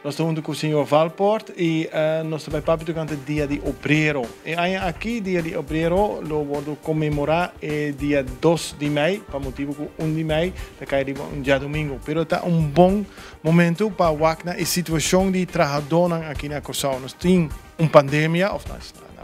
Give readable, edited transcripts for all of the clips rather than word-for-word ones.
Nos ta huntu ku señor Valpoort i nos ta bai papia tokante Dia di Obrero. E aña aki Dia di Obrero lo wordu konmemorá e dia dos di mei, pa motibu ku un di mei ta kai riba un djadumingu. Pero ta un bon momentu pa wak na e situashon di trahadónan aki na Kòrsou. Nos tin un pandemia, òf na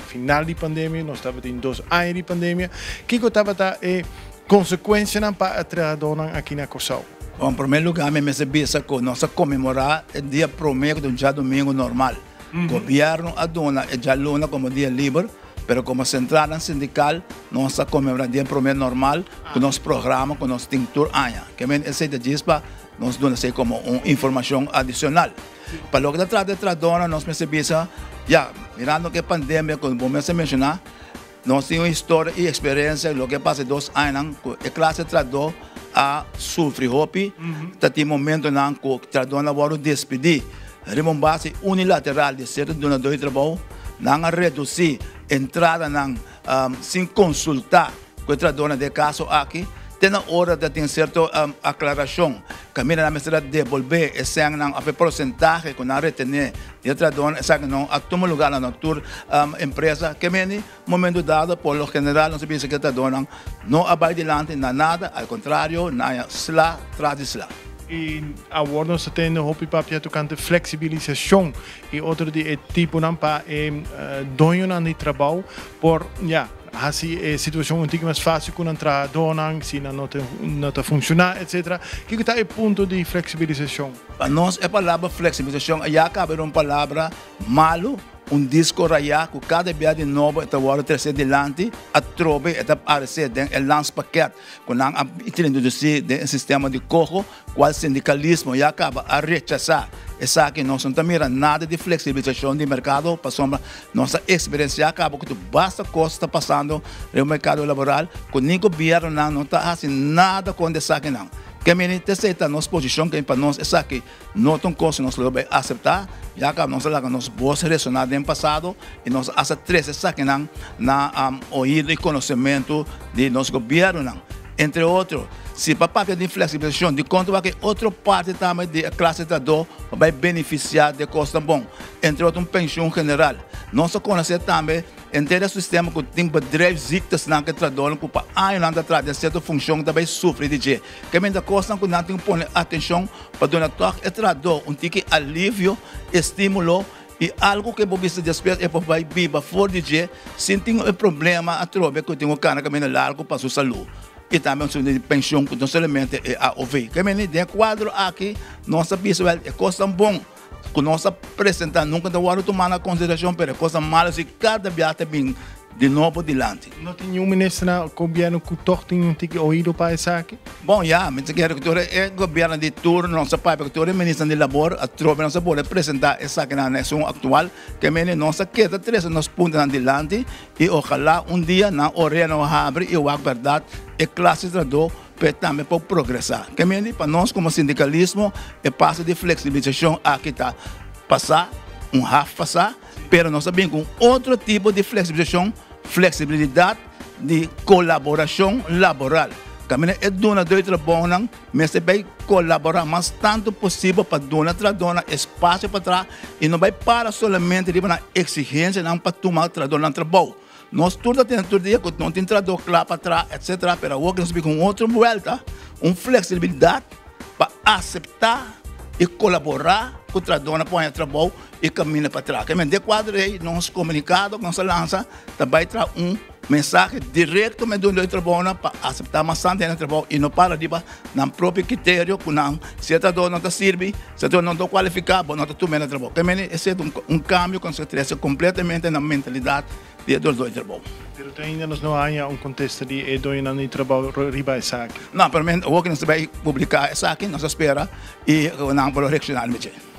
final di pandemia, nos tabatin dos aña di pandemia. Kiko tabata e konsekuensianan pa e trahadónan aki na Kòrsou? Bon, promé lugá mi mester bisa ku nos a konmemorá e dia promé ku ta un djadumingu normal. Gobièrnu a duna e djaluna komo dia liber, pero komo sentralnan sindikal nos a konmemorá dia promé normal ku nos programa ku nos tin tur aña. Ke men esei ta djis pa nos duna esei komo un informashon adishonal. Pa loke ta trata e trahadónan nos mester bisa, ya, mirando ku e pandemia ku bo mes a menshoná, nos tin un historia i eksperensia di loke a pasa e dos añanan ku e klase trahadó a sufri hopi. Ta tin momentonan ku trahadónan a wòrdu despidí riba un base unilateral di sierto dunadó di trabou. Nan a redusí entradanan sin konsultá ku e trahadónan den e kaso aki. Te na ora ta tin sierto aklarashon kaminda nan mester a debolbé e sènnan òf e porsentahe ku nan a retené di e trahadónan, esaki no a tuma lugá na tur empresa. Ke meni momento dado por lo general nos a bisa ku e trahadónan no a bai dilanti na nada, al kontrario nan a sla tras di sla. I awor nos ta tende hopi papia tokante fleksibilisashon i otro di e tiponan pa e doñonan di trabou por ya hasi e situashon un tiki mas fásil ku nan trahadónan si nan no ta no ta funshoná etsetera. Kiko ta e punto di fleksibilisashon? Pa nos e palabra fleksibilisashon a ya kaba era un palabra malu, un disko rayá ku kada bia di nobo e ta wòrdu tresé dilanti, atrobe e ta aparesé den e landspakket ku nan a introdusí den e sistema di koho. Cual sindicalismo ya caba a rechasa esaki. Nos no ta mira nada di flexibilisacion di mercado pasobra nos a experiencia caba cu basta cos ta pasando den mercado laboral cu ni gobiernonan no ta haci nada contra esakinan. Ke mini ta esey ta nos posicion ke pa nos esaki no ta un cos cu nos lo bay acepta ya caba nos a laga nos voz resona den pasado y nos a hasta trece esakinan na oido y conocemento di nos gobiernonan. Entre otro, si pa papia di flexibilisacion di konto wak e otro parti tambe di e clase trahador pa bay beneficia di e cosnan bon. Entre otro un pensioen general. Nos ta conoce tambe henter e sistema cu tin bedrijfsziektes-nan cu e trahadornan cu pa añonan ta traha den cierto funcion ta bay sufri di dje. Ke mester cosnan cu nan tin cu pone atencion pa duna toch e trahador un tiki alivio, estimulo I algu ku e por bisa despues e por bai biba for di dje sin tin e problema atrobe ku tin ku kana kaminda largu pa su salú i tambe un di penshon ku no solamente e aov. Ke meni den e kuadro aki nos ta bisa wèl e kosnan bon ku nos a presentá nunka ta wòrdu tumá na konsiderashon pero e kosnan malu si kada bia ta bin di nobo dilanti. No tin niun minister na gobièrnu ku tòg tin un tiki oido pa esaki? Bon, ya, mi ta kere ku tur e gobièrnu di turno nos a papia ku tur e ministernan di labor atrobe nos a bolbe presentá esakinan na esun aktual ke mende nos a keda trese nos puntonan dilanti i ojalá un dia nan orea nan habri i wak bèrdat e klase trahadó p'e tambe por progresá. Ke mende pa nos komo sindikalismo e paso di fleksibilisashon aki ta pasá, un haf pasá. Pero nos a bin ku un otro tipo di fleksibilisashon, fleksibilidat di kolaborashon laboral. Kaminda e dunadó di trabounan mester bai kolaborá mas tantu posibel pa duna trahadónan espasio pa traha i no bai para solamente riba nan eksigensianan pa tuma trahadónan trabou. Nos tur ta tende tur dia ku no tin trahadó kla pa traha etsetera, pero awor ku nos bin ku un otro buelta, un fleksibilidat pa aseptá i kolaborá ku trahadónan pa haña trabou. E kaminda pa traha. Kemen den kuadro ei nos komunikado ku nos a lansa ta bai traha un mensahe direkto men dunde e trabounan pa aseptá mas tantu hende na trabou i no para riba nan propio kriterio ku nan si e trahadó no ta sirbi, si e trahadó no ta kualifiká bo no ta tuma e na trabou. Kemen esei ta un kambio ku nos a trese kompletamente na mentalidat di e dordó di trabou. Pero te ainda nos no a haña un kontesta di e doñonan di trabou riba esaki. No, pero men awor ku nos ta bai publiká esaki nos ta spera i nan por reakshoná riba dje.